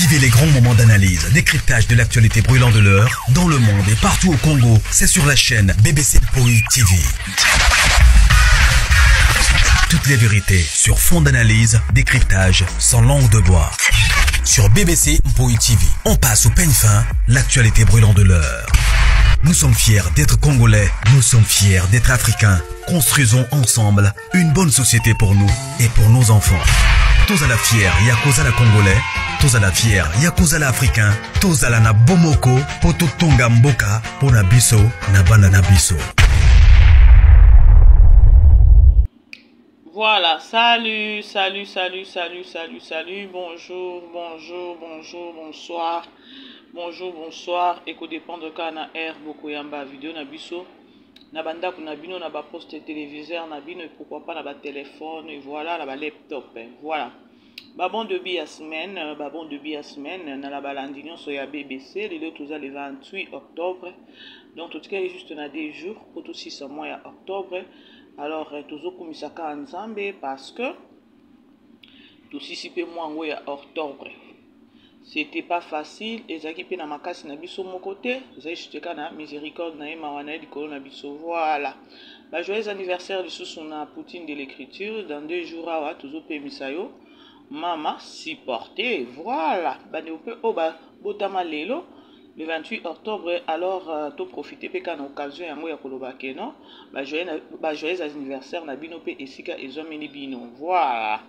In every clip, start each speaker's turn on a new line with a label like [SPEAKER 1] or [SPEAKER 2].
[SPEAKER 1] Vivez les grands moments d'analyse, décryptage de l'actualité brûlante de l'heure, dans le monde et partout au Congo. C'est sur la chaîne BBC Poi TV. Toutes les vérités sur fond d'analyse, décryptage, sans langue de bois. Sur BBC Mpoi TV, on passe au peigne fin l'actualité brûlante de l'heure. Nous sommes fiers d'être Congolais, nous sommes fiers d'être Africains. Construisons ensemble une bonne société pour nous et pour nos enfants. Tozala fier ya kozala Congolais, tozala fier ya kozala Africain, tozala na bomoko po totonga mboka po na biso na bana na biso.
[SPEAKER 2] Voilà, salut, salut, salut, salut, salut, salut, bonjour, bonjour, bonjour, bonsoir, bonjour, bonsoir, ekodépendre kaka na heure bokoyamba video na biso na bandako na bino na baposte téléviseur na bino et pourquoi pas na batelefone et voilà na balaptop voilà babon début ya semaine euh, babon début ya semaine na la balandi nyonso ya bbc lelo toza le 28 octobre donc totikali juste na deux jours mpo tosisa mois ya octobre alors euh, tozokumisa kaka nzambe parce que tosisi mpe mwa yango ya octobre C'etait pas facile, ezalaki pe na makasi na biso moko te, ezali juste kaka na misericorde na ye, mawa na ye likolo na biso. Voilà. Ba joyeux anniversaire lisusu na Poutine de l'écriture, dans deux jours awa tozopemisa yo. Mama supporter. Voilà. Bandeko pe oyo ba botama lelo le 28 octobre alors euh, to profiter pe kaka na occasion yango ya koloba ke non ba joyeux, ba joyeux anniversaire na bino pe esika ezwameli bino. Voilà.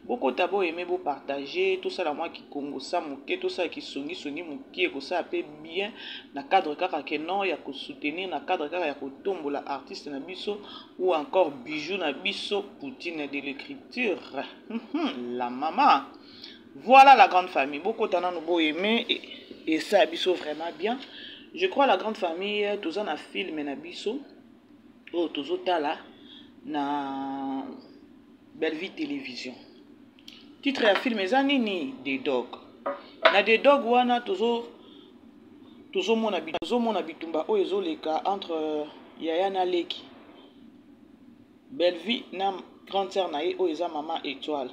[SPEAKER 2] Bokota bo aimer bo partager tosala mwa kikongosa moke tosala kisongisongi moke ekosala pe bien na cadre kaka ke non ya ko soutenir na cadre kaka ya kotombola artiste na biso ou encore bijou na biso Poutine de l'écriture la maman voilà la grande famille bokota nanu bo aimer esala biso vraiment bien je crois la grande famille toza na film na biso oyo tozotala na Bellevue Television. Titre ya film eza nini? The Dog. Na The Dog wana tozo tozomona tozomona bitumba oyo ezoleka entre euh, yaya na leki Bellevue na grande sœur na ye oyo eza mama Etoile.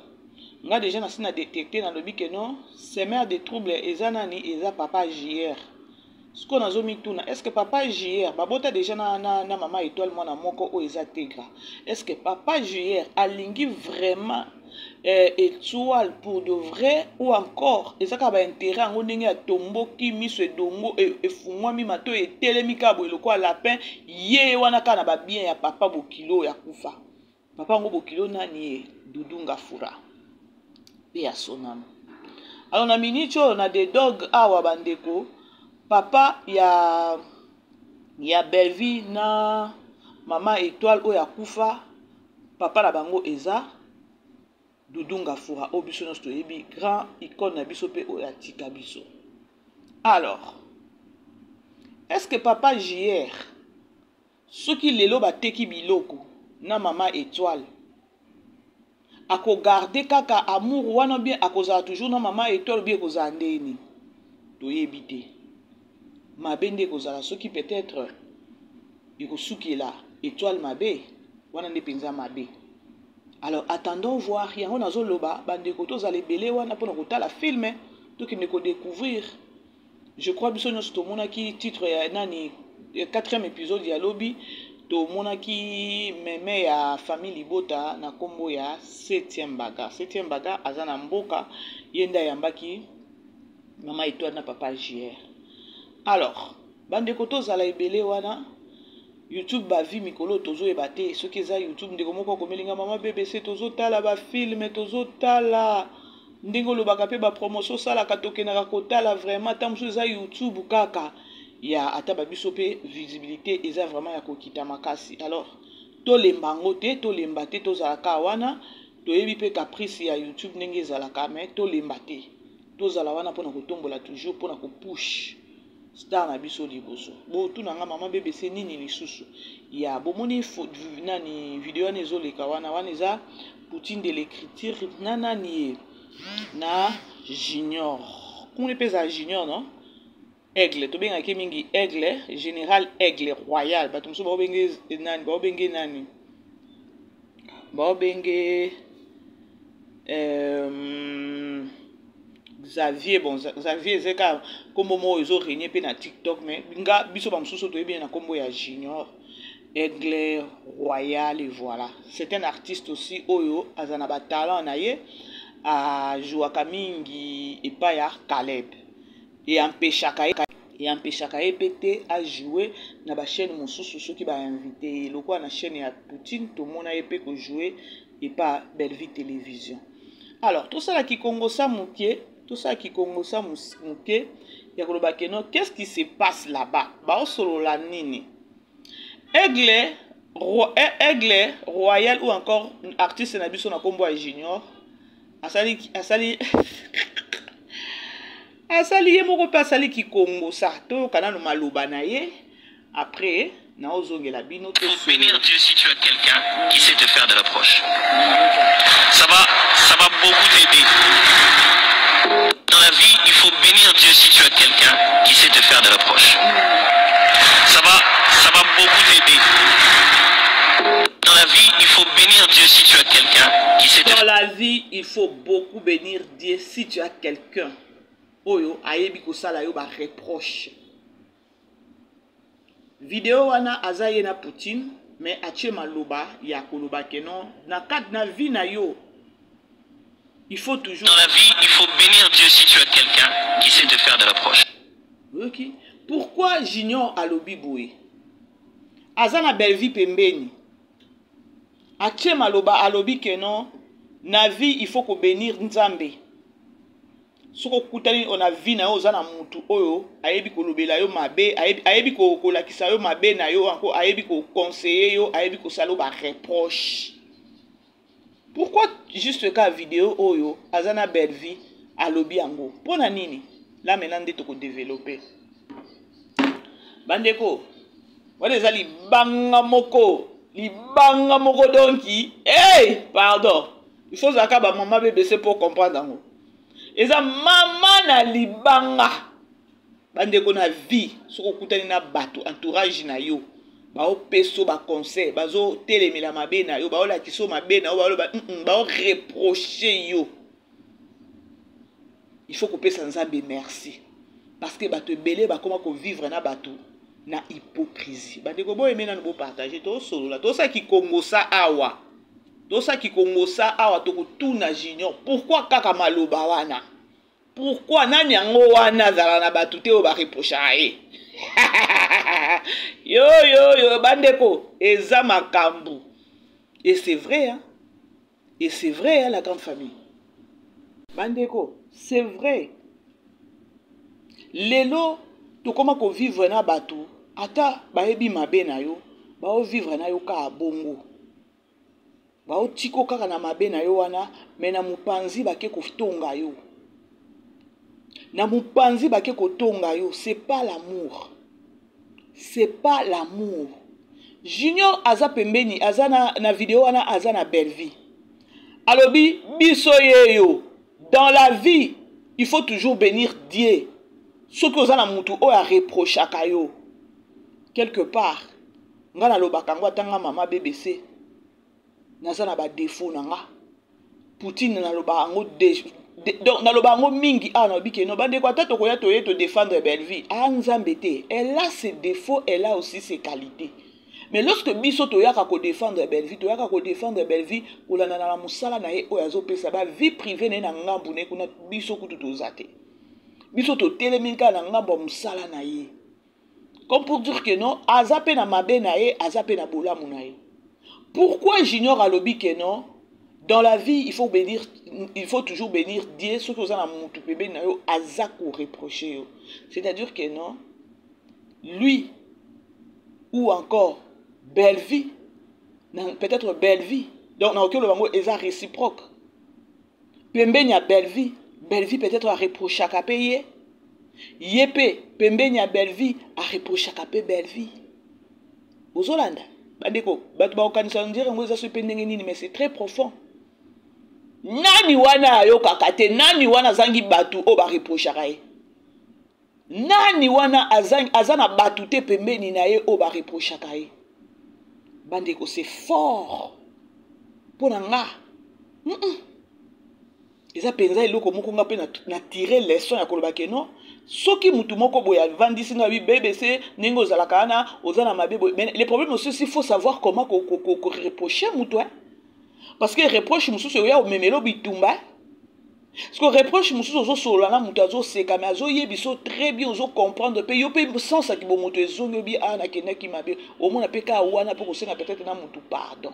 [SPEAKER 2] Nga deja nasi na detecte nalobi ke non semeur de trouble eza nani eza papa JR. Sikoyo nazo mituna est ce que papa JR babota deja na, na, na mama Etoile mwana moko oyo eza Tegra est ce que papa JR alingi vraiment eh, Etoile pour de vrai ou encore eza kaka ba intérêt yango ndenge atomboki miso edongo e, efungwami matoyi etelemi kaka boye lokola lapin ye wana kaka na ba bien ya papa bokilo oyo akufa Papa yango bokilo nani ye Doudou Ngafura pe ya sonano. Alors na minute oyo na The Dog awa bandeko papa ya ya Bellevue na mama Etoile oyo akufa papa na bango eza Doudou Ngafura oyo biso nyonso toyebi grand icône na biso pe oyo atika biso. Alors est-ce que papa JR Soki lelo bateki biloko na mama etoile ako garder kaka amour wana ou bien akozala toujours na mama etoile ou bien ekozala ndenge nini toyebi te mabe nde ekozala soki peut-être ekosukela etoile mabe wana nde mpenza mabe alors attendons voir yango nazoloba bandeko tozala ebele wana mpona kotala filme tokende kodécouvrir Je crois biso nyonso tomonaki titre ya nani quatrième épisode ya lobi tomonaki meme ya famille libota na nkombo ya septième bagarre. Septième bagarre aza na mboka ye nde ayambaki mama Etoile na papa JR. Alors bandeko tozala ebele wana YouTube ba vie mikolo tozoyeba te soki eza YouTube ndeko moko akomeli nga mama BBC tozotala ba film tozotala ndenge olobaka mpe ba promotion osalaka tokendaka kotala vraiment ata mosusu eza youtube kaka ya ata ba biso mpe visibilité eza vraiment ya kokita makasi alors tolemba yango te tolemba te tozala kaka wana toyebi mpe caprice ya youtube ndenge ezalaka mais tolemba te tozala wana mpona kotombola toujours mpona kopush star na biso liboso botuna nga mama bbc nini lisusu ya bomoni nani video wana ezoleka wana wana eza poutine de l'écriture na nani ye na junior kuna mpe ezala junior non aigle tobengaki mingi aigle général aigle royal bato mosusu baobenge nani baobenge nani baobenge euh, Xavier. Bon, Xavier eza kaka nkombo moko ezo régner mpe na TikTok, mais nga biso bamosusu toyebi ye na nkombo ya Junior Aigle Royal. Et voilà, c'est un artiste aussi oyo aza na batalent na ye, ajouaka mingi epai ya Caleb e empêchaka ye mpe te ajoue na bachaîne mosusu soki bainvite ye, lokola na chaîne ya Poutine tomona ye mpe kojoue epa Bellevue Télévision. Alors tosalaki kongosa moke, tosalaki kongosa moke ya koloba que non, qu'est-ce qui se passe là-bas? Baosolola nini? Aigle Royal ou encore artiste na biso na nkombo ya Junior asali ye moko mpe asali kikongosa. Toyoka nano maloba na ye, après naozongela bino.
[SPEAKER 3] Faut bénir Dieu si tu as quelqu'un qui sait te faire de l'approche. Ça va beaucoup t'aider. Dans la vie, il faut bénir Dieu si tu as quelqu'un qui sait te faire de l'approche. Ça va beaucoup t'aider. Dans la vie, il faut bénir Dieu si tu as quelqu'un qui sait te
[SPEAKER 2] Dans la vie, il faut beaucoup bénir Dieu si tu as quelqu'un oyo ayebi kosala yo bareproche. Video wana aza ye na Poutine, mais atie maloba ya koloba que non, na kati na vie na yo, il faut toujours
[SPEAKER 3] Dans la vie, il faut bénir Dieu si tu as quelqu'un qui sait te faire de l'approche.
[SPEAKER 2] Oyoki pourquoi Junior alobi boye? Aza na Bellevie pembeni, atie maloba, alobi que non, na vie il faut kobénir Nzambe soki okutani na vie na yo oza na mutu oyo ayebi kolobela yo mabe, ayebi kolakisa yo mabe na yo, anko ayebi koconseiller yo, ayebi kosala yo bareproche. Pourquoi juste ka video oyo aza na Bellevie alobi yango? Mpo na nini? La maintenant nde tokodévelopper, bandeko. Wana eza libanga moko, libanga moko. Donc hey, pardon, il faut ozalaka bamama BBC mpo comprendre yango. Eza mama na libanga. Bandeko, na vie, soki okutani na bato, entourage na yo, baopesa baconseil, bazotelemela mabe na yo, baolakisa yo mabe na yo, baoloba, baoreproche yo, il faut kopesa Nzambe merci, parce que bato ebele bakóma kovivre na bato na hypocrisie. Bandeko, boyeme nanu, bopartage, tosolola, tosala kikongosa awa, tosala kikongosa awa. Tokotuna Junior pourquoi kaka maloba wana. Pourquoi? Nani yango wana azala na bato te oyo bareprochaka ye? Yo yo yo, bandeko, eza makambo. Et c'est vrai, hein? Et c'est vrai, hein, la grande famille, bandeko, c'est vrai. Lelo tokóma kovivre na bato, ata bayebi mabe na yo, baovivre na yo kaka bongo, baotiko kaka na mabe na yo wana, mais na mopanzi bake kotonga yo, na mopanzi bake kotonga yo. C'est pas l'amour, c'est pas l'amour. Junior aza pembeni, aza na video wana, aza na Bellevie, alobi biso ye yo, dans la vie il faut toujours bénir Dieu soki oza na mutu oyo areprochaka yo. Quelque part nga nalobaka yango, atanga mama BBC, naza na badéfaut na nga. Poutine, nalobaka yango, donc naloba yango mingi awa, nalobi que non, bandeko, ata tokoya toye todéfendre Bellevie a Nzambe te, elle a ses défauts, elle a aussi ses qualités. Mais lorsque biso toyaka kodéfendre Bellevie, toyaka kodéfendre Bellevie kolandana na mosala na ye oyo azopesa. Bavie privée na ye na ngambu na ye kuna, biso kutu toza te. Biso totelemi kaka na ngambo ya mosala na ye, comme pour dire que non, aza mpe na mabe na ye, aza mpe na bolamu na ye. Pourquoi Junior alobi que non, dans la vie il faut bénir, il faut toujours bénir Dieu soki oza na mutu pembeni na yo aza koreproche yo? C'est-à-dire que non, lui ou encore Bellevie, peut-être Bellevie, donc nakoki oloba yango eza réciproque. Pembeni ya Bellevie, Bellevie peut-être areprochaka mpe ye, ye mpe pembeni ya Bellevie areprochaka mpe Bellevie. Bozolanda, bandeko, bato bakokanisa ndire yango eza so mpe ndenge nini, mais c'est très profond. Nani wana ayokaka te? Nani wana azangi bato oyo bareprochaka ye? Nani wana aza na bato te pembeni na ye oyo bareprochaka ye? Bandeko, c'est fort mpo na nga. Eza mpenza eloko moko nga mpe na tire leçon ya koloba ke non, soki mutu moko boye avandisi nga bi BBC ndenge ozalaka wana oza na mabe boye. Mais le problème aussi, il faut savoir comment ko, ko, ko, ko reprocher mutu, hein? Parce que reproche mosusu oya omemelo bitumba. Parce que reproche mosusu ozosolola na mutu azoseka, mais azoyebi so très bien, ozo comprendre mpe yo mpe sens ya kibomoto ezongi obi ah nakendaki mabe, omona mpe kaka wana mpo kosenga peut-être na mutu pardon.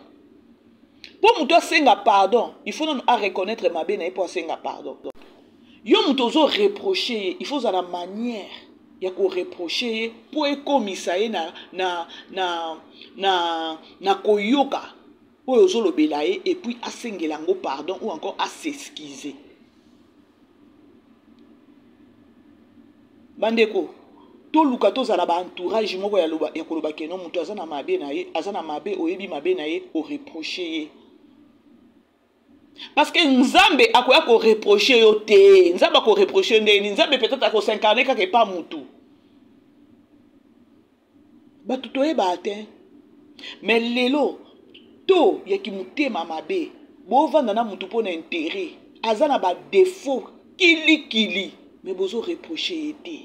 [SPEAKER 2] Mpo moto asenga pardon, il faut nano areconnaître mabe na ye mpo asenga pardon. Yo moto ozo reproche ye, il faut ozala manière ya koreproche ye mpo ekomisa ye na koyoka oyo ozolobela ye, et puis asengela yango pardon ou encore as'excuse. Bandeko, toluka tozala baentourage moko ya loba, ya koloba ke non, moto aza na mabe na ye, aza na mabe, oyebi mabe na ye, oreproche ye. Parce que Nzambe akoya koreproche yo te. Nzambe akoreproche yo ndenge nini? Nzambe peut-être akos'incarne kaka epa mutu. Bato toyebaka te. Mais lelo to ya kimotema mabe, bovanda na mutu mpo na intérêt, aza na badéfaut kilikili, mais bozo reproche ye te.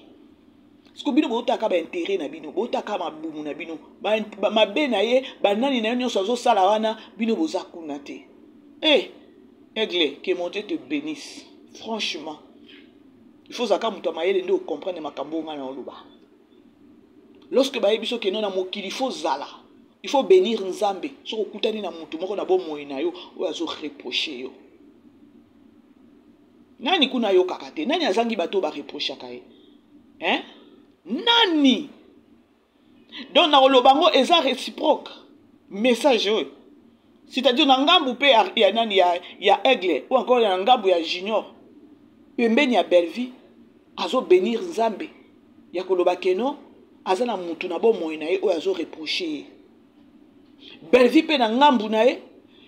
[SPEAKER 2] Parce que bino botaka ba intérêt na bino, botaka mabumu na bino, mabe na ye, banani na ye nyonso azosala wana, bino boza kuna te. Eh, Aigle, que mon Dieu te bénisse. Franchement, il faut zaka moto ya mayele nde ocomprendre makambo nga na oloba. Lorsque bayebi so ke non, na mokili il faut zala, il faut bénir Nzambe soki okutani na motu moko na bomoi na yo oyo azoreproche yo. Nani kuna ayokaka te? Nani azangi bato oyo bareprochaka ye, hein? Nani? Donc nakoloba yango eza réciproque message oyo, c'est-à-dire na ngambu mpe ya nani ya Aigle ou encore ya ngambu ya Junior pembeni ya Bellevie, azobénir Nzambe ya koloba ke non, aza na mutu na bomoi na ye oyo azoreproche ye. Bellevie mpe na ngambu na ye,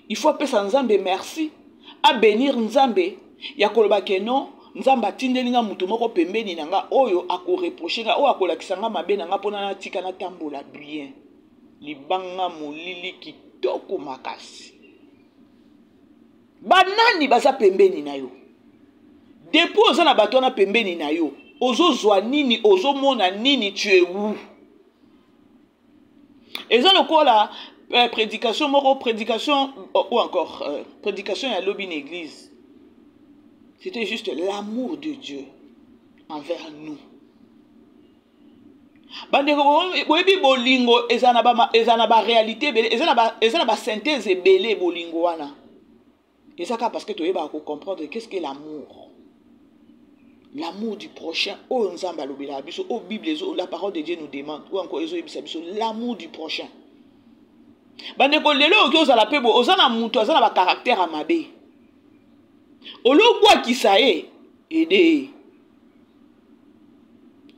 [SPEAKER 2] il faut apesa Nzambe merci, abénir Nzambe ya koloba ke non, Nzambe atindeli nga mutu moko pembeni na nga oyo akoreproche nga, oyo akolakisa nga mabe na nga mpona natika natambola bien. Libanga molili kitoko makasi. Banani baza pembeni na yo? Depuis oza na bato wana pembeni na yo, ozozwa nini? Ozomona nini? Tu es où? Eza lokola prédication moko, prédication ou encore prédication ya lobi na église, c'était juste l'amour de Dieu envers nous. Bandeko, boyebi bolingo eza na baréalité ebele, eza na basynthèse ebele. Bolingo wana eza kaka parce que toyebaka kocomprendre qu'est-ce que l'amour, l'amour du prochain oyo Nzambe alobelaka biso, oyo Bible, la parole de Dieu nous demande ou encore ezoyebisa biso, l'amour du prochain. Bandeko, lelo okoki ozala mpe bo oza na moto aza na bacaractère ya mabe, olobwakisa ye, ede ye.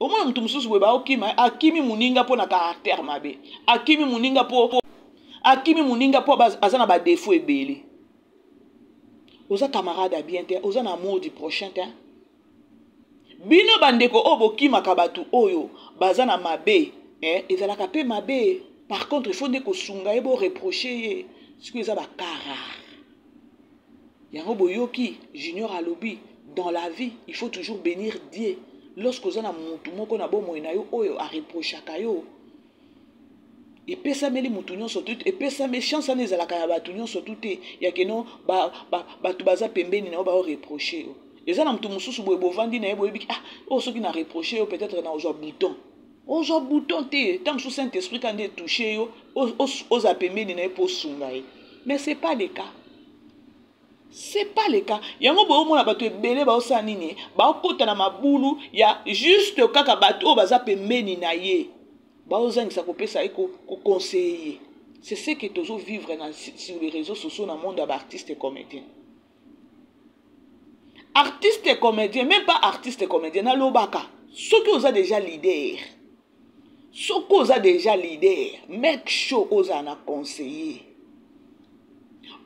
[SPEAKER 2] Omona moto mosusu boye baokima, akimi moninga mpo na caractère mabe, akimi moninga mpo aza na badéfaut ebele. Oza camarade ya bien te, oza na amour du prochain te. Bino bandeko oyo bokimaka bato oyo baza na mabe, eh, ezalaka mpe mabe. Par contre, il faut nde kosunga ye, boreproche ye. Sikoyo eza bacas rare. Yango boyoki Junior alobi, dans la vie il faut toujours bénir Dieu lorsque oza na mutu moko na bomoi na yo oyo areprochaka yo. Epesameli mutu nyonso tu, epesami chance wana ezalaka ya bato nyonso tu te, ya ke non, bato baza pembeni na yo baoreproche yo. Eza na motu mosusu boye bovandi na ye, boyebi, ah, oyo soki na reproche yo, peut-être na ozwa bouton. Ozwa bouton te, ntango mosusu Saint Esprit ka nde etouche yo, oza pembeni na ye mpo osunga ye. Mais c'est pas le cas, c'est pas le cas. Yango boye omona bato ebele baosala nini? Baokota na mabulu ya juste kaka bato oyo baza pembeni na ye, baozangisa kopesa ye, koconseiller ye. C'est ce que tozovivre sur les réseaux sociaux, na monde ya baartiste et comédien. Artiste et comédien, même pas artiste et comédien, nalobaka soki oza déjà leader, soki oza déjà leader, make sure ozala na conseiller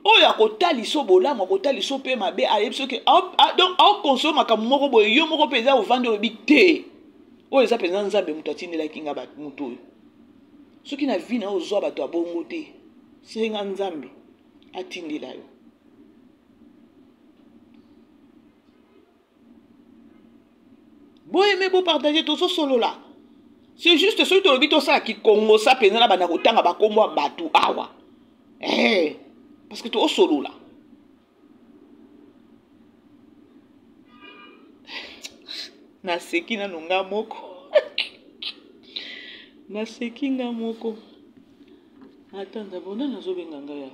[SPEAKER 2] oyo akotalisa bolamu, akotalisa mpe mabe, ayebi soki donc aoconseille makambo moko boye, yo moko mpenza ovandi, oyebi te oyo eza mpenza Nzambe moto atindelaki nga moto oyo. Soki na vie na yo ozwa bato ya bongo te, senga Nzambe atindela yo. Boyeme, bopartage, tozosolola. C'est juste soki tolobi tosala kikongosa mpenza na banda kotanga bakombo ya bato awa, parce que tosolola. Naseki nano nga moko, naseki nga moko. Attends d'abord, nani azobenga ngai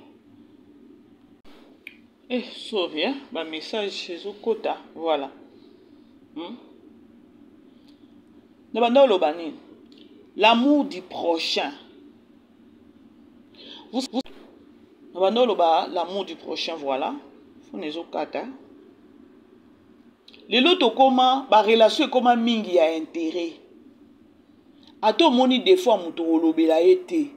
[SPEAKER 2] awa? Sorry, hein? Bamessage ezokota, voilà. Na banda oloba nini? L'amour du prochain. Na banda oloba l'amour du prochain, voilà. Fone ezokata. Lelo tokoma barelation ekoma mingi ya intérêt. Ata omoni des fois moto kolobela ye te,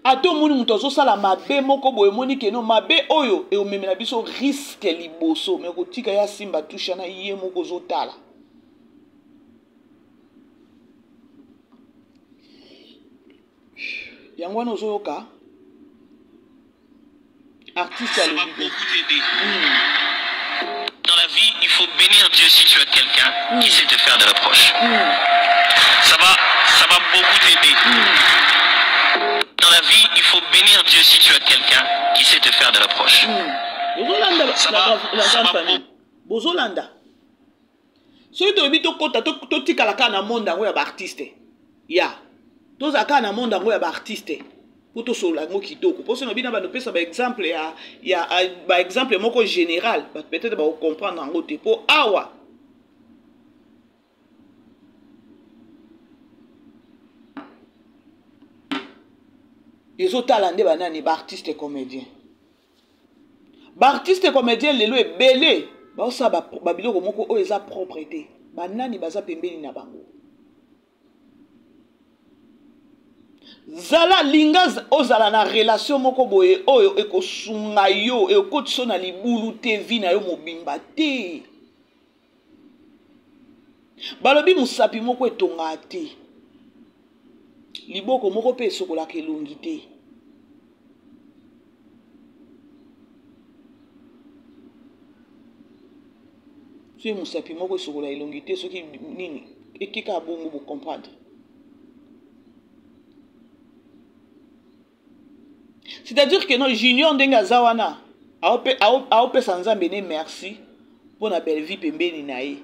[SPEAKER 2] ata omoni moto azosala mabe moko boye, omoni keno mabe oyo eomemela biso risque liboso, me kotika ye asimba tusha na ye moko ozotala. Yango wana ozoyoka artiste
[SPEAKER 3] Ça va
[SPEAKER 2] alobi.
[SPEAKER 3] Beaucoup t'aider. Dans la vie, il faut bénir Dieu si tu as quelqu'un qui sait te faire des reproches. Ça va beaucoup t'aider. Dans la vie, il faut bénir Dieu si tu as quelqu'un qui sait te faire des reproches.
[SPEAKER 2] Bozolanda.
[SPEAKER 3] Ça
[SPEAKER 2] La
[SPEAKER 3] va, ça
[SPEAKER 2] grande
[SPEAKER 3] va
[SPEAKER 2] famille, bozolanda. Soki toyebi, tokɔta, totikala kaka na monde yango ya baartiste, ya tozala kaka na monde yango ya baartiste mpo tosolola yango kitoko. Mpo soki bina bando opesa baexemple ya baexemple moko général, bato peut-être bakocomprendre yango te. Mpo awa ezotala nde banani? Baartiste comédien. Baartiste comédien lelo ebele baosala babiloko moko oyo eza propre te. Banani baza pembeni na bango? Zala linga ozala na relation moko boye oyo ekosunga yo, ekotisa na libulu te vie na yo mobimba te. Balobi mosapi moko etongaka te, liboko moko mpe esokolaka elongi te. Soki mosapi moko esokola elongi te, soki nini ekeka bongo, bocomprendre. C'est-à-dire que non, Junior ndenge aza wana, aopesa Nzambe ne merci mpo na Bellevie pembeni na ye.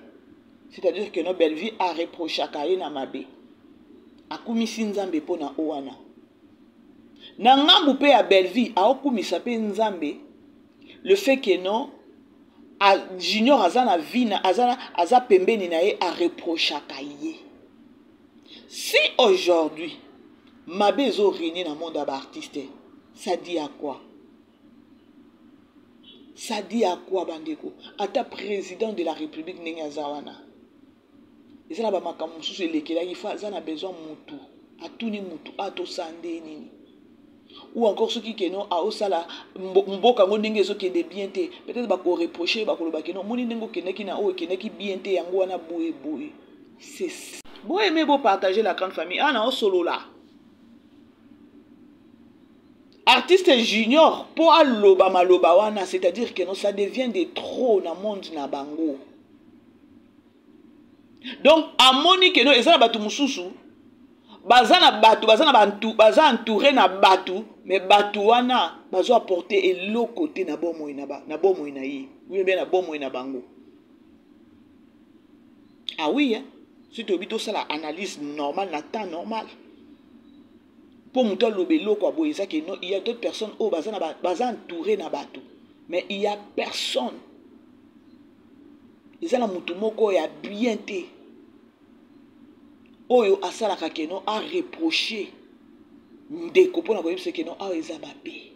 [SPEAKER 2] C'est-à-dire que non, Bellevie areprochaka ye na mabe, akumisi Nzambe mpo na o wana. Na ngambu mpe ya Bellevie, aokumisa mpe Nzambe le fait que non, Junior aza na vie na aza pembeni na ye, areprochaka ye. Si aujourd'hui mabe ezorégner na monde ya baartiste, ça dit à quoi? Ça dit à quoi, bandeko? Ata président de la République ndenge aza wana, eza na bamakambo mosusu elekelaki, fa aza na besoin mutu atuni mutu atosala nde nini, ou encore soki keno aosala mboka yango ndenge ezokende bien te, peut-être bakoreproche, bakoloba keno omoni ndenge okendaki na oyo ekendaki bien te, yango wana boye boye. C'est boaime, bopartage, la grande famille. Ana osolola artiste Junior mpo aloba maloba wana, c'est-à-dire que non, ça devient de trop na monde na bango. Donc amoni ke no, eza na bato mosusu baza na bato, baza na bantu, baza entouré na bato, mais bato wana bazo apporte eloko te na bomoi na bomoi na ye, ou bien na bomoi na bango. Ah oui, hein? Soki toyebi tosala analyse normale na temps normal, mpo moto aloba eloko ya boye, eza ke non, il y a d'autres personnes oyo baza entouré na bato, mais il y a personne, eza na motu moko ya bien te oyo asalaka keno areproche ndeko mpona koyebisa keno awa eza mabe.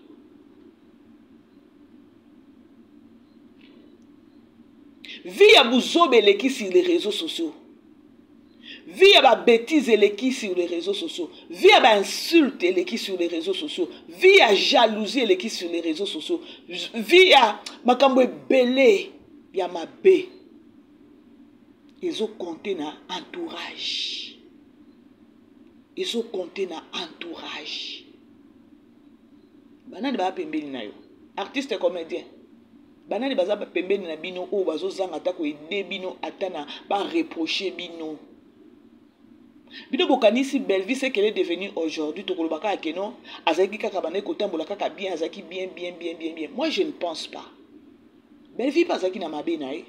[SPEAKER 2] Vie ya buzoba eleki sur les réseaux sociaux, vie ya babêtise eleki sur les réseaux sociaux, vie ya bainsulte eleki sur les réseaux sociaux, vie ya jalousie eleki sur les réseaux sociaux, vie ya makambo ebele ya mabe ezokonte na entourage, ezokonte na entourage. Banani baya pembeni na yo, artiste comédien? Banani baza pembeni na bino oyo bazozanga ata koede bino, ata na bareproche bino? Bino bokanisi Bellevue, ce qu'elle est devenue aujourd'hui, tokoloba kaka que non, azalaki kaka bandaki kotambola kaka bien, azalaki bien, bien, bien, bien, bien. Moi, je ne pense pas. Bellevue mpe azalaki na mabe na ye,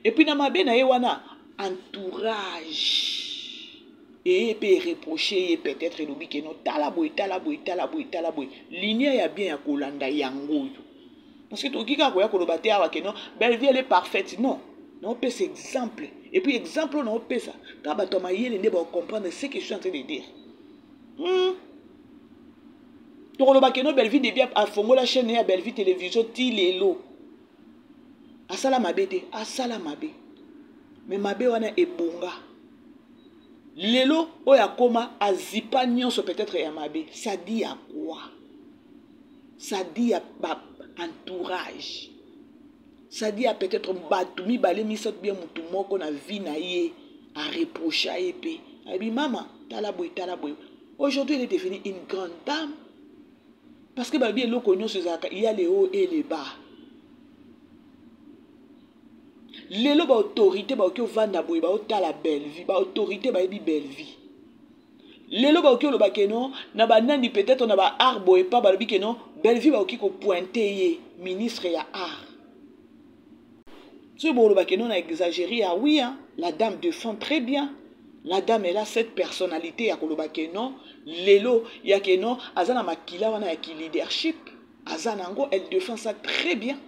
[SPEAKER 2] et puis na mabe na ye wana, entourage eye mpe ereproche ye. Peut-être elobi que non, tala boye, tala boye, tala boye, tala boye, ligne ya bien ya kolanda yango oyo. Parce que tokoki kaka koya koloba te awa que non, Bellevue, elle est parfaite. Non, naopesa exemple, et puis exemple oyo naopesa kaka bato ya mayele nde bakocomprendre ce que je suis en train de dire. Tokoloba que non, Bellevue, depuis afongola chaîne ya Bellevue Télévision ti lelo, asala mabe te. Asala mabe, mais mabe wana ebonga. Lelo oyo akoma azipa nyonso peut-être ya mabe. Ça dit à quoi? Ça dit ya ba entourage, ça dit ya peut-être bato mibale, misato, bien motu moko na vie na ye areprocha ye mpe ayebi: mama, tala boye, tala boye. Aujourd'hui, elle est devenue une grande dame, parce que balobi eloko nyonso ezalaka ya le haut et le bas. Lelo baautorité bakoki ovanda boye, baotala Bellevue. Baautorité bayebi Bellevue. Lelo bakoki oloba que non, na banani, peut-être na baart boye pa balobi que non, Bellevue, bakoki kopointe ye ministre ya art. Soki boloba que non, na exagéré, ah oui, hein, la dame défend très bien. La dame, elle a cette personnalité ya koloba que non, lelo ya que non, aza na makila wana ya ki leadership, aza nango. Elle défend ça très bien.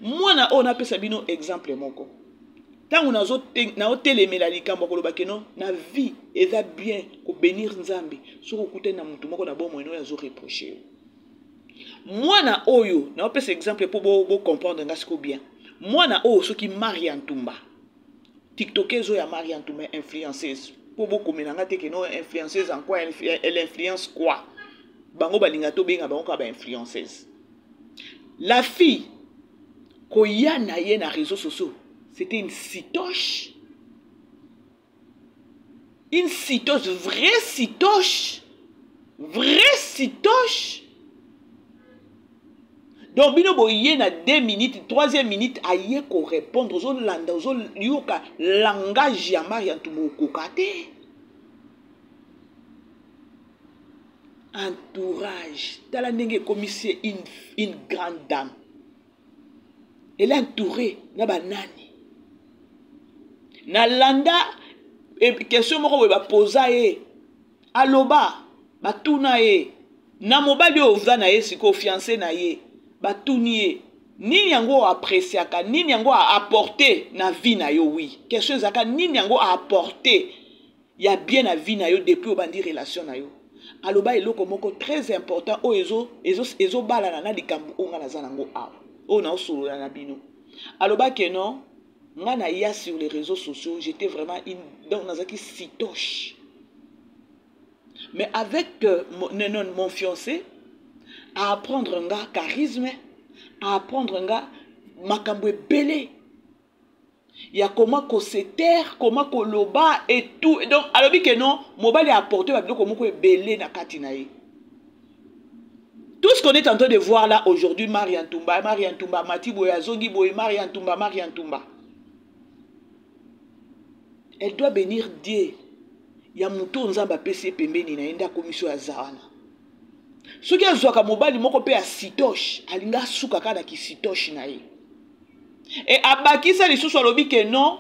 [SPEAKER 2] Mwana oyo, napesa bino exemple moko. Ntango naotelemela likambo ya koloba que non, na vie eza bien kobénir Nzambe soki okutani na motu moko na bomoi oyo azoreproche yo. Mwana oyo naopesa exemple mpo bocomprendre nga siko bien. Mwana oyo, soki Maria Ntumba, tiktokeuse oyo ya Maria Ntumba, influenceuse, mpo bokomela nga te que non, influenceuse en quoi? Elle influence quoi? Bango balinga tobenga bango kaka bainfluenceuse. La fille, koya na ye na réseaux sociaux, c'était une citoche, une citoche, vraie citoche, vraie citoche. Donc bino boye na 2 minutes, 3e minute aye korépondre, ozolanda, ozoyoka langage ya Maria Ntumba, okoka te. Entourage, tala ndenge ekomisi une grande dame. Elle est entourée na banani? Nalanda question moko boye bapoza ye, aloba, batuna ye na mobali oyo oza na ye sikoyo, fiancé na ye. Batuni ye: nini yango oappréciaka, nini yango aapporte na vie na yo? Oui, question ezalaka: nini yango aapporte ya bien na vie na yo depuis obandi relation na yo? Aloba eloko moko très important oyo ezobalana na likambo oyo nga naza nango awa, oyo naosolola na bino. Aloba que non, nga na ya sur les réseaux sociaux, j'étais vraiment une, donc nazalaki citoche, mais avec non, mon fiancé à apprendre nga charisme, à apprendre nga makambo ebele ya comment kose taire, comment koloba et tout. Donc alobi que non, mobali apporte babiloko moko ebele na kati na ye. Tout ce qu'on est en train de voir là aujourd'hui, Maria Ntumba, Maria Ntumba mati boye, azongi boye, Maria Ntumba, Maria Ntumba, elle doit bénir Dieu ya moto oyo Nzambe apesi ye pembeni na ye nde akomisi oyo aza wana. Soki azwaka mobali moko mpe ya sitoche, alingi asuka kaka na kisitoche na ye. E abakisa lisusu, alobi que non,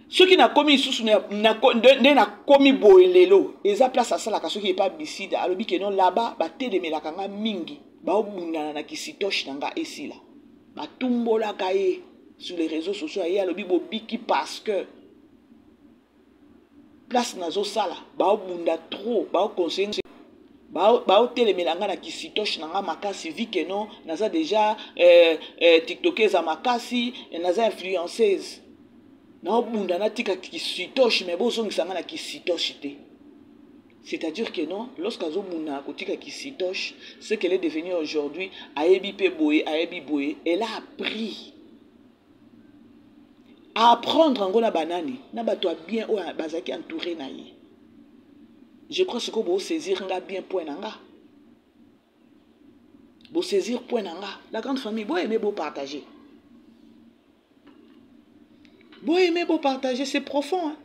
[SPEAKER 2] soki nakomi lisusu nde nakomi boye lelo, eza place asalaka soki epa bisida. Alobi que non, là-bas batelemelaka nga mingi, baobundana na kisitoche na nga esila, batumbolaka ye sur les réseaux sociaux. Aye alobi bobiki parce que place nazosala baobunda trop, baoconseille, baotelemela nga na kisitoche na nga makasi, vu que non, naza déjà tiktokeuse makasi, naza influenceuse, naobunda natika kisitoche, mais bozongisa nga na kisitoche te. C'est-à-dire que non, lorsqu'azobunda kotika kisitoche, ce qu'elle est devenue aujourd'hui, ayebi mpe boye, ayebi boye, elle a appris à apprendre yango na banani, na bato ya bien oyo bazalaki entouré na ye. Je crois sikoyo bosaisir nga bien point na nga. Bosaisir point na nga, la grande famille, boaime, bopartage, boaime, bopartage. C'est profond, hein?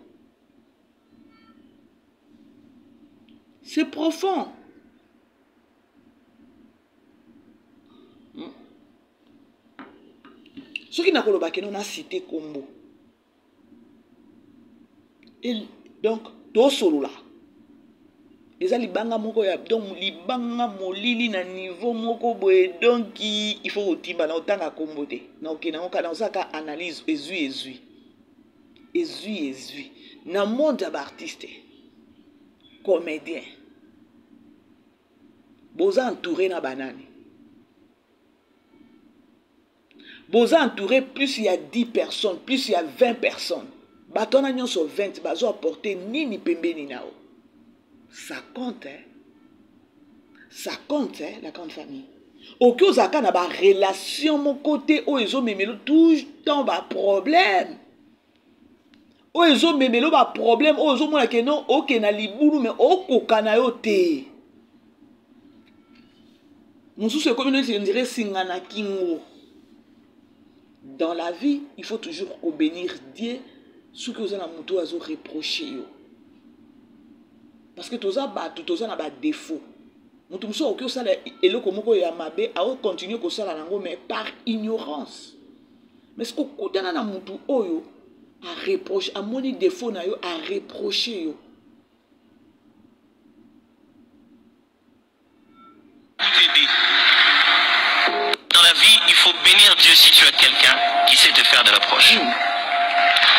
[SPEAKER 2] C'est profond. Soki nakoloba keno na cité kombo et donc tosolola, eza libanga moko ya, donc libanga molili na niveau moko boye. Donc il faut kotimba na otanga kombo te, na okende yango kaka na osalaka analyse. Ezwi, ezwi, ezwi, ezwi. Na monde ya baartiste comédien, boza entouré na banani? Boza entouré plus ya 10 personnes, plus ya 20 personnes. Bato wana nyonso 20 bazo apporte nini pembeni na yo? Ça compte, hein? Ça compte, hein, la grande famille. Oki ozalaka na barelation moko te oyo ezomemelo tout temps baproblème, oyo ezomemelo baproblème, oyo ozomona ke non, okende na libulu me okoka na yo te. Mosusu ekomi neti ondire singa na kingo. Dans la vie, il faut toujours kobénir Dieu soki oza na moto oyo azoreproche yo, parce que toza bato, toza na badéfaut. Moto mosusu akoki osala eloko moko ya mabe, aokontinue kosala yango mais par ignorance. Mais soki okutana na motu oyo areproche, amoni défaut na yo, areproche yo.
[SPEAKER 3] T'aider. Dans la vie, il faut bénir Dieu si tu as quelqu'un qui sait te faire de l'approche.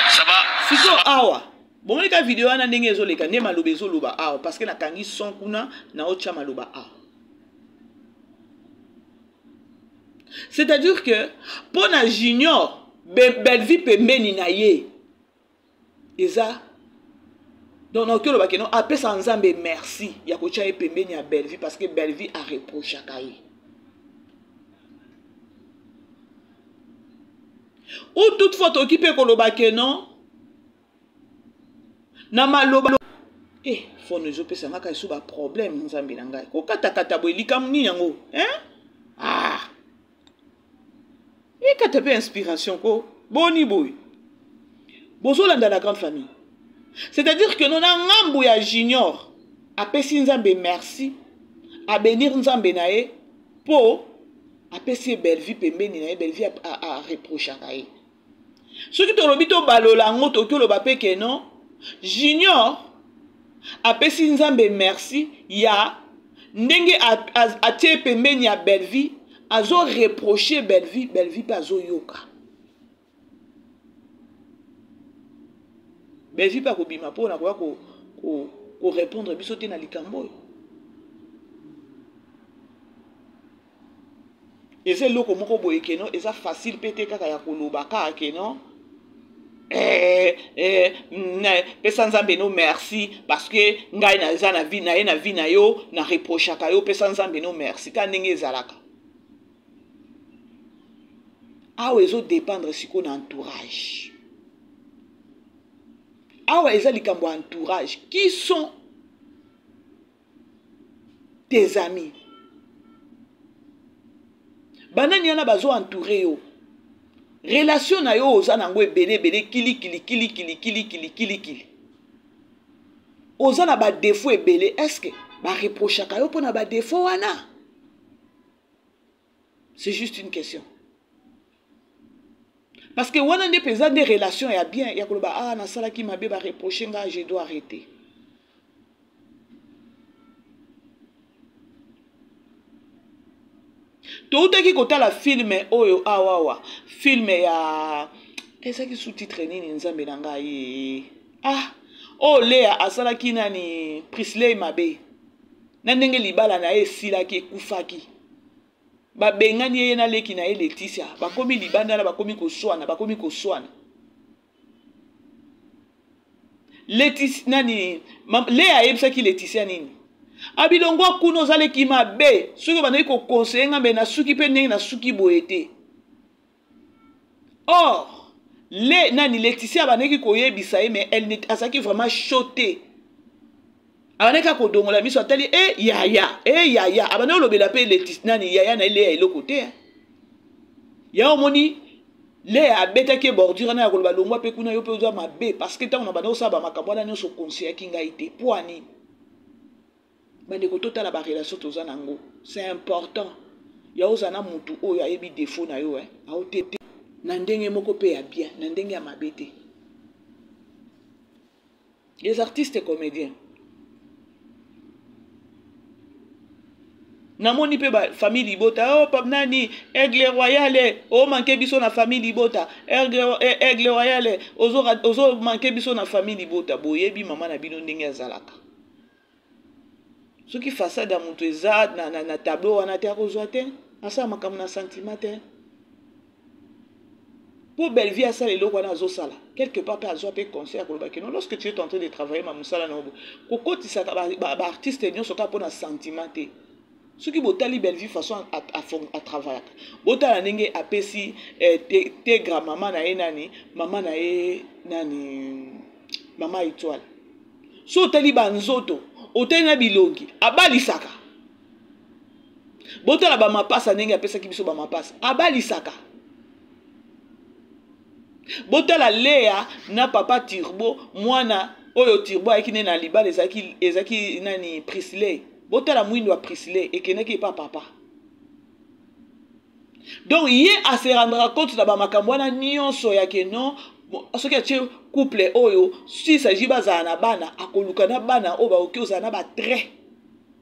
[SPEAKER 3] Ça va.
[SPEAKER 2] Sikoyo awa bomoni ka video wana ndenge ezoleka, nde maloba ezoloba awa, parce que nakangi son kuna, naotya maloba awa. C'est-à-dire que mpo na Junior, Bellevie pembeni na ye eza, donc nakoki oloba keno apesa Nzambe merci ya kotya ye pembeni ya Bellevie, parce que Bellevie areprochaka ye. Ou toutefois tokoki mpe koloba ke non, na maloba eh, fono ezopesa ngaka esu baproblème. Nzambe na ngai, kokatakata boye likambo nini yango, hein? Ah, ekata mpe inspiration ko boni boye. Bozolanda, la grande famille? C'est-à-dire que no, na ngambu ya Junior, apesi Nzambe merci, abénir Nzambe na ye mpo apesi ye Bellevie pembeni na ye. Bellevie areprochaka ye. Soki tolobi tobalola yango, tokoki oloba mpe ke non, Junior apesi Nzambe merci ya ndenge atie pembeni ya Bellevie, azoreproche Bellevie, Bellevie mpe azoyoka. Bellevie mpe akobima mpona koya korépondre biso te na likambo oyo. Eza eloko moko boye keno eza facile mpe te kaka ya koloba kaka keno pesa Nzambe no merci parce que ngai naza na vie na ye, na vie na yo, na reprochaka yo, pesa Nzambe no merci. Kaka ndenge ezalaka awa, ezodépendre sikoyo na entourage. Awa eza likambo ya entourage. Qui sont tes amis? Banani wana bazo entouré yo? Relation na yo oza nango ebele ebele, kilikili kilikili kilikili kilikili, oza na badéfaut ebele. Est-ce bareprochaka yo mpo na badéfaut wana? C'est juste une question, parce que wana nde mpenza nde relation ya bien ya koloba: ah, nasalaki mabe, bareproche nga, je dois arrêter. Toutaki kotala film oyo awawa, film ya ezalaki sous-titre nini? Nzambe na ngai, ah, oyo Lea asalaki nani, Prisley mabe, na ndenge libala na ye esilaki, ekufaki, babengani ye, ye na leki na ye Leticia bakomi libanda na bakomi koswana, bakomi koswana. Leticia nani, Lea ayebisaki Leticia nini? Abilongwa kuna, ozaleki mabe. Soki obandaki koconseiller nga, mbe nasuki mpe ndenge nasuki boye te. Or le nani, Leticia abandaki koyebisa ye, mais elle azalaki vraiment chaud te. Abandaki kaka kodongola miso, atali e yaya, e yaya, abandaki kolobela mpe letis nani yaya na ye Lea eloko te. Ya omoni Lea abetaki ye bordure wana ya koloba longwa mpe kuna yo mpe oza mabe, parce que ntango na banda kosala bamakambo wana nyonso okonseyaki ngai te. Mpo ani bandeko, totala barelation toza na yango, c'est important ya ozala na mutu oyo ayebi défaut na yo, aote na ndenge moko mpe ya bien, na ndenge ya mabe te. Les artistes comédiens, namoni mpe ba famille libota, oh pap nani Aigle Royal, o manke biso na famille libota. Aigle, Aigle Royal, ozo ozo manke biso na famille libota. Boyebi mama na bino ndenge azalaka. Soki façade ya moto eza na tableau wana te, akozwa te, asala makambo na sentiment te. Mpo Bellevue asala eloko wana azosala, quelque part mpe azwa mpe conseil ya koloba kino lorsque tu es en train de travailler ma mosala na yo, kokotisaka baartiste nyonso kaka mpo na sentiment te. Soki botali Bellevue façon atravaillaka, botala ndenge apesi Tegra mama na ye nani, mama na ye nani, mama Étoile. So otali banzoto, otali na bilongi, abalisaka. Botala bamapasa ndenge apesaki biso bamapasa, abalisaka. Botala Lea na papa Turbo, mwana oyo Turbo ayaki nde na libala, ezalaki nani, Prisley. Botala mwindo ya Prisley ekendaki epa papa. Donc ye a se rendra compte na bamakambo wana nyonso ya ke non, soki atie couple oyo, si s'agit bazala na bana, akoluka na bana oyo bakoki ozala na batrait.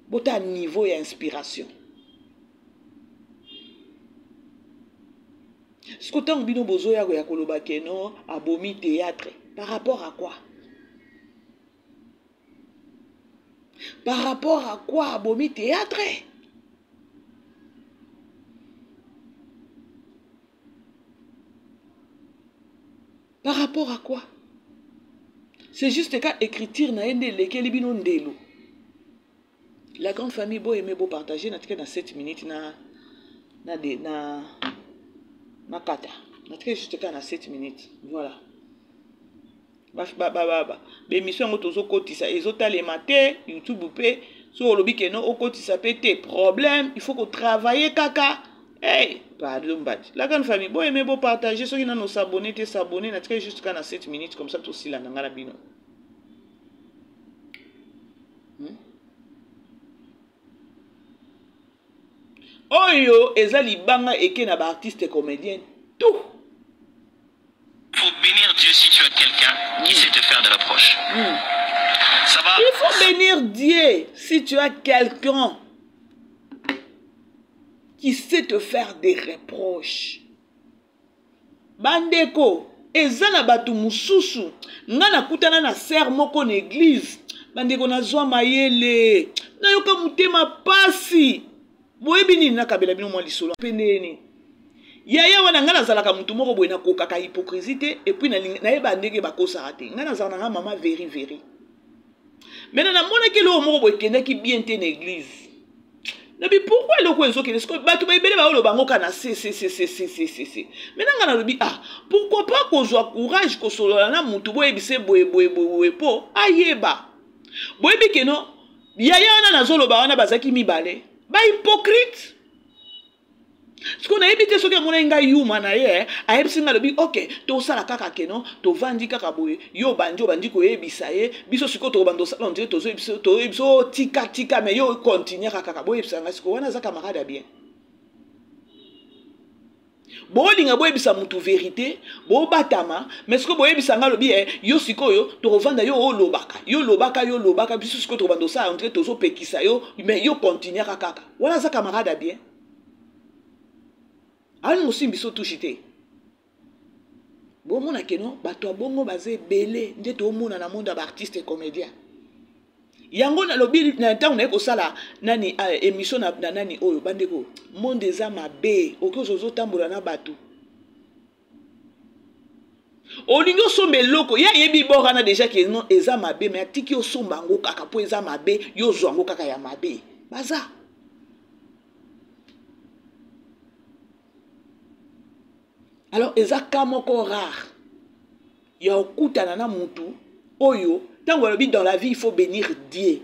[SPEAKER 2] Botala niveau ya inspiration. Siko ntango bino bozoya ya koloba ke non, abomi théâtre, par rapport à quoi? Par rapport à quoi abomi théâtre? Par rapport à quoi? C'est juste ka écriture na ye nde elekeli bino ndelo. La grande famille, bo aimer, bo partager, na tika na 7 minutes na na de na na kata. Na tika juste ka na 7 minutes. Voilà. Ba ba ba ba émission yango tozokotisa ezotalema te, YouTube pe so olobi ke no okotisa pe te problème, il faut ko travailler kaka. Hey, pardon mbati. La grande famille, bo aimer, bo partager, soki nano s'abonner te, s'abonner, na tika juste ka na 7 minutes comme ça tosila na ngala bino. Oyo eza libanga eke na ba artiste comédien tout.
[SPEAKER 3] Faut bénir Dieu si tu as quelqu'un qui sait te faire de l'approche. Ça va.
[SPEAKER 2] Il faut bénir Dieu si tu as quelqu'un qui sait te faire des reproches. Bandeko, eza na bato mosusu. Nga nakutana na sœur moko na église. Bandeko, nazwa mayele, nayoka motema pasi. Boyebi nini, nakabela bino mwa lisolo mpe ndeni yaya wana. Ngai nazalaka motu moko boye, nakokaka hypocrisie te, et puis nayeba ndenge bakosaka te. Ngai nazalaka na ngai mama veri veri. Maintenant namonaki eloko moko boye ekendaki bien te na église. Nabi pourquoi eloko ezokende sikoyo, bato baebele baoloba yango kaka na ccccccc. Maintenant ngai nalobi, ah, pourquoi pas kozwa courage kosolola na motu, boyebise boye boye boye boye mpo ayeba. Boyebi keno yaya wana nazoloba wana bazalaki mibale bahypocrite. Sikoyo nayebi te soki amonaki ngai yuma na ye, ayebisi ngai, alobi ok, tosala kaka keno tovandi kaka boye, yo obandi obandi koyebisa ye, biso sikoyo tokobanda osala ondire tozoyebisa o tika tika, mais yo continuer kaka. Boyebisa ngai sikoyo, wana aza camarade ya bien? Bolinga boyebisa mutu vérité, bobatama, mais sikoyo boyebisa ngai, alobi yo sikoyo tokovanda, yo olobaka, yo lobaka, yo lobaka, biso sikoyo tokobanda osala ondire tozopekisa yo, mais yo continuer kaka. Wana aza camarade ya bien? Alingi osimbi biso tushi te. Bomona keno bato ya bongo baza ebele nde toomona na monde ya baartiste comédien. Yango nalobi na ntango naye kosala nani émission na nani oyo, bandeko, monde eza mabe. Okoki ozotambola na bato, olingi osomba eloko, ye ayebi bor wana déjà ke non, eza mabe, mais atiki osomba yango kaka mpo eza mabe, yo ozwa yango kaka ya mabe. Baza alors eza ka moko rare ya okutana na mutu oyo ntango alobi dans la vie il faut bénir Dieu.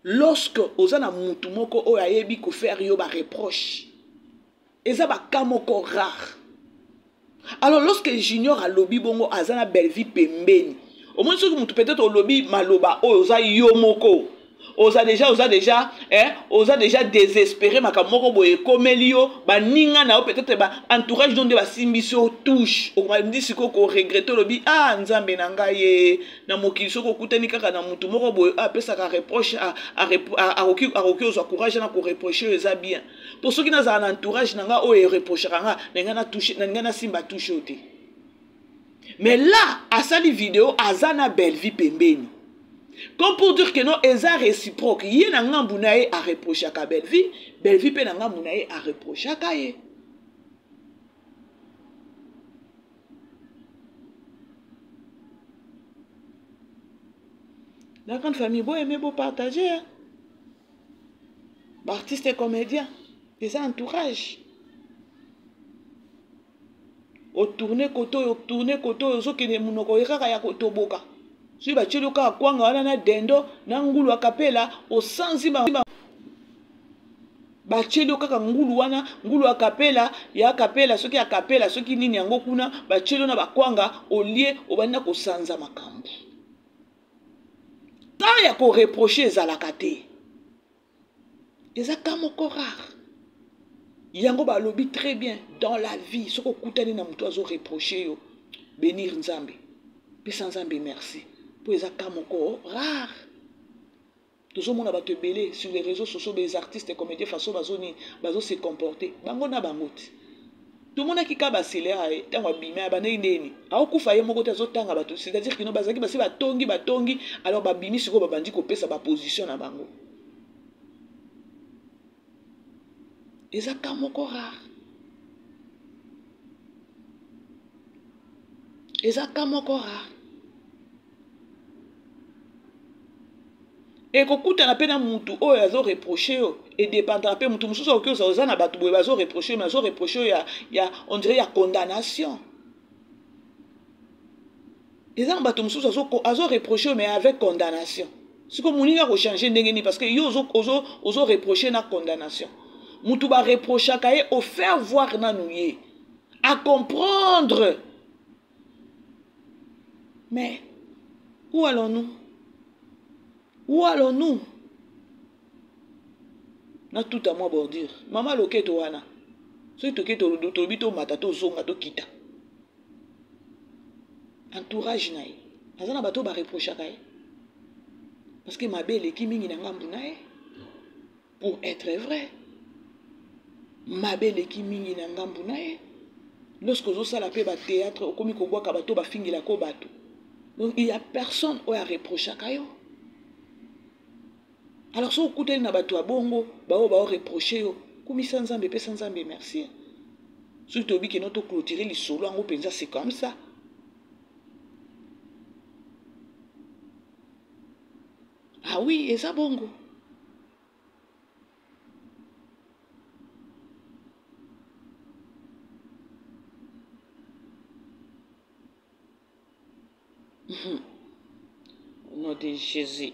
[SPEAKER 2] Lorsque oza na mutu moko oyo ayebi ko faire yo ba reproche, eza ba cas moko rare. Alors lorsque Junior alobi bongo aza na Bellevue pembeni, omoni soki mutu peut-être olobi maloba oyo oza yo moko, oza déjà, oza déjà, hein, oza déjà désespéré, makambo moko boye ekomeli yo, baninga na yo peut-être ba entourage no nde basimbisi yo touche, okomandi sikoyo ko regretter, olobi ah nzambe na ngai ye na mokili soki okutani kaka na mutu moko boye apesaka reproche, akoki kozwa courage na koreproche oyo eza bien, po soki nazala na entourage na ngai oyo ereprochaka nga, na ngai na touche, na ngai nasimba touche oyo te. Mais là asali video aza na Bellevue pembeni, comme pour dire que non, eza réciproque, ye na ngambu na ye areprochaka Bellevue, Bellevue pe na ngambu na ye areprochaka ye. La grande famille, bo aimer, bo partager, hein? Ba artiste et comédien, eza entourage. Otourne koto oyo, otourne koto oyo, ozokende monoko ye kaka ya kotoboka. Soki batieli yo kaka kwanga wana na dendo na ngulu ya kapela, osanzi ba batieli yo kaka ngulu wana, ngulu ya kapela, ya kapela, soki ya kapela, soki nini yango kuna, batieli yo na bakwanga, olie, obandi na kosanza makambo. Temps ya koreproche ezalaka te. Eza cas moko rare. Yango balobi très bien dans la vie, soki okutani na moto azo reprocher yo, bénir Nzambe, pesa Nzambe merci, po eza cas moko rare. Tozomona bato ebele sur les réseaux sociaux, les artistes et comédiens façon bazo nini, bazo se comporter bango na bango te. Tomonaki ka basele aye ntango abimi abandaki ndeni aokufa ye moko te, azotanga bato, c'est-à-dire kino bazalaki basi batongi batongi, alors babimi sikoyo babandi kopesa ba position na bango. Eza ka moko rare, eza ka moko rare. Ekokutana pe na mutu oyo azo reprocher yo, e dépendra pe mutu mosusu akoki kozala oza na bato boye bazo reprocher yo, mais azo reprocher yo ya, on dirait ya condamnation. Eza na bato mosusu azo reprocher yo mais avec condamnation. Siko moninga ko changer ndenge nini, parce que yo ozo reprocher na condamnation. Mutu ba reprochaka ye au faire voir nanu ye, à comprendre. Mais où allons-nous? Où allons-nous? Na tout à moi bordure. Maman loketo wana. Soki toke tolobi tomata tozonga tokita. Entourage na ye. Aza na bato ba reprochaka ye. Parce que mabe eleki mingi na ngambu na ye. Pour être vrai, mabe eleki mingi na ngambu na ye. Lorsque ozosala pe ba théâtre, okomi kobwaka bato bafingela ko bato. Donc il y a personne oyo areprochaka yo. Alors soki okutani na bato ya bongo, baoyo bao reprocher yo, kumisa Nzambe, pesa Nzambe merci. Soki toyebi ke no to clôturer lisolo yango mpenza, c'est comme ça. Ah oui, eza bongo. Au nom de Jésus.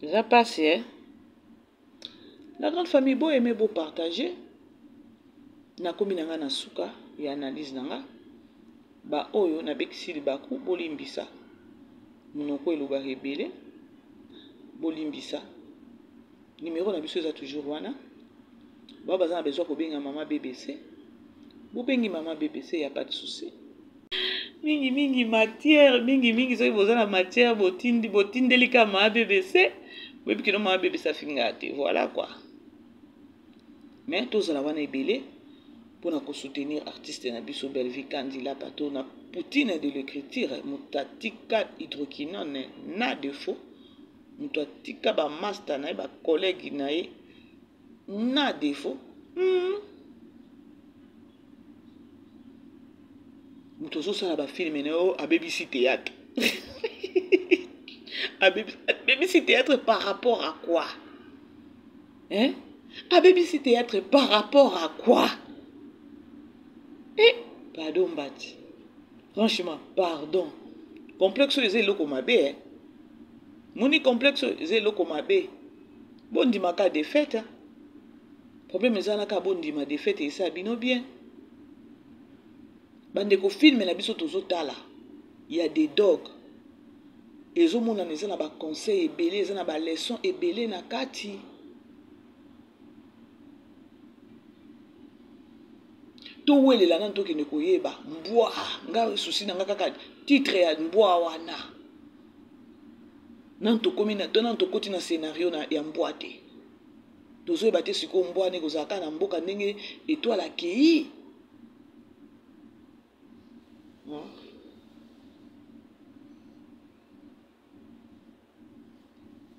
[SPEAKER 2] Eza pasi, hein? La grande famille, bo aimer, bo partager. Nakomi na nga na suka ya analyse na nga. Ba oyo nabekisi libaku, bolimbisa. Monoko elobaka ebele. Bolimbisa. Numéro na biso eza toujours wana. Ba baza na besoin kobenga mama BBC. Bobengi mama BBC, y a pas de souci. Mingi mingi matière, mingi mingi soki boza na matière botindi, botindeli ka mama BBC. Boyebi kino mama BBC afinga te. Voilà quoi. Mais tozala wana ebele pour na ko soutenir artiste na biso Bellevue Kandi la pato na Poutine de l'écriture, mutatika hydroquinone na défaut, mutu atika ba master na ye, ba collègue na ye na défaut. Mutu azosala ba film na yo abebisi théâtre. Abebisi théâtre par rapport à quoi? Hein? Abebisi théâtre par rapport à quoi? Eh, pardon Mbati. Franchement, pardon. Complexe oyo eza eloko mabe eh. Moni complexe oyo eza eloko mabe. Bondima ka defaite. Hein? Problème eza na ka bondima defaite esa bino bien. Bandeko film na biso tozotala ya des dogs ezomonana eza na ba conseil ebele eza na ba leçon ebele na kati. Towelela nanu tokende koyeba mbwa nga susi na nga kaka titre ya mbwa wana nanu tokomi na nanu tokoti na scenario na, ya mbwa te tozoyeba te sikoyo mbwa wana ekozala kaka na mboka ndenge etoile akei hmm?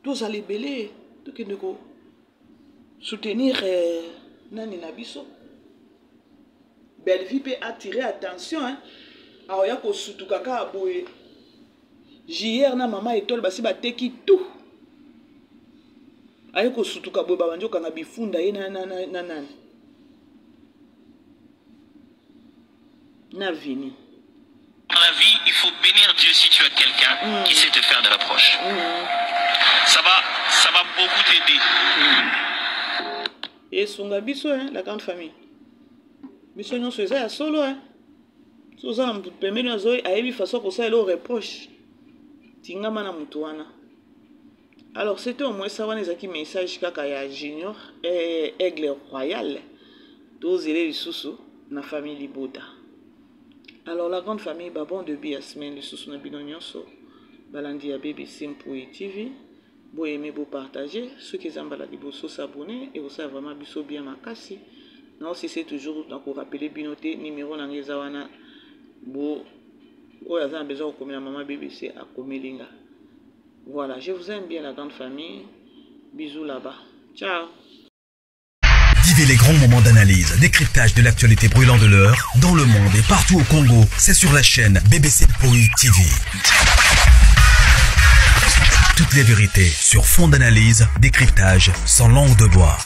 [SPEAKER 2] Tozala ebele tokende ko soutenir eh, nani na biso Bellevue mpe attirer attention hein? Aoya kosutuka kaka boye JR na mama Etoile basi bateki tout aye kosutuka boye babandi okanga bifunda ye na nani na, na, na Vini.
[SPEAKER 3] Dans la vie, il faut bénir Dieu si tu as quelqu'un mm. qui sait te faire de l'approche. Mm. Ça va, ça va beaucoup t'aider. Mm.
[SPEAKER 2] Esunga biso hein, la grande famille. Biso nyonso eza ya solo hein. So oza na motu pembeni azo ayebi façon kosalela o reproche. Tingama na motu wana. Alors c'était au moins ça wana ezalaki message kaka ya Junior eh, Aigle Royal. Tozele lisusu na famille libota. Alors la grande famille ba bon début ya semaine lisusu na bino nyonso balandi ya BBC Mpuyi TV bo aimer bo partager soki eza mbala liboso s'abonner ekosala vraiment biso bien makasi na osese toujours na ko rappeler bino te numéro na ngai eza wana bo oyo aza na besoin kokomela mama BBC akomeli nga. Voilà, je vous aime bien la grande famille. Bisous là-bas. Ciao.
[SPEAKER 1] Vivez les grands moments d'analyse, décryptage de l'actualité brûlante de l'heure, dans le monde et partout au Congo. C'est sur la chaîne BBC Mpoi TV. Toutes les vérités sur fond d'analyse, décryptage, sans langue de bois.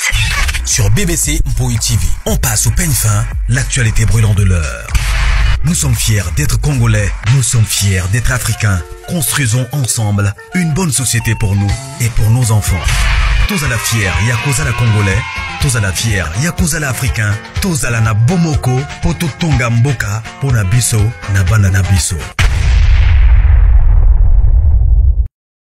[SPEAKER 1] Sur BBC Mpoi TV, on passe au peigne fin l'actualité brûlante de l'heure. Nous sommes fiers d'être Congolais, nous sommes fiers d'être Africains. Construisons ensemble une bonne société pour nous et pour nos enfants. Tous à la fière, Yakoza la Congolais, tous à la fière, Yakoza la Africain, tous à la na Bomoko, Poto Tonga Mboka, Pona Biso, na Bana na Biso.